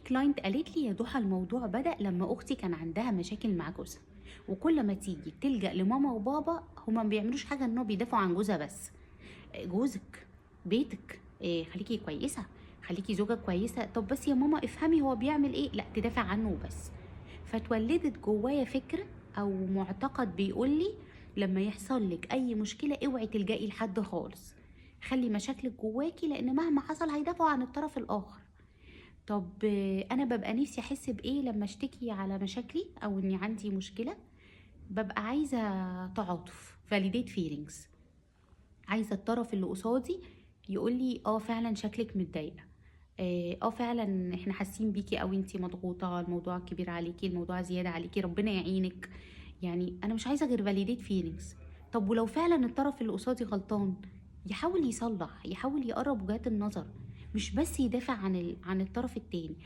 client قالت لي: يا ضحى، الموضوع بدأ لما اختي كان عندها مشاكل مع جوزها، وكل ما تيجي تلجأ لماما وبابا، هما ما بيعملوش حاجه، انهم بيدافعوا عن جوزها بس. جوزك، بيتك، إيه، خليكي كويسه، خليكي زوجة كويسه. طب بس يا ماما افهمي هو بيعمل ايه. لا، تدافع عنه وبس. فتولدت جوايا فكرة او معتقد بيقول لي: لما يحصل لك اي مشكلة اوعي تلجئي لحد خالص، خلي مشاكلك جواكي، لان مهما حصل هيدافعوا عن الطرف الاخر. طب انا ببقى نفسي احس بايه لما اشتكي على مشاكلي او اني عندي مشكله؟ ببقى عايزه تعاطف، validate feelings، عايزه الطرف اللي قصادي يقول لي: اه فعلا شكلك متضايقه، اه فعلا احنا حاسين بيكي، او انتي مضغوطه، الموضوع كبير عليكي، الموضوع زيادة عليكي، ربنا يعينك. يعني انا مش عايزه غير validate feelings. طب ولو فعلا الطرف اللي قصادي غلطان، يحاول يصلح، يحاول يقرب وجهات النظر، مش بس يدافع عن الطرف التاني.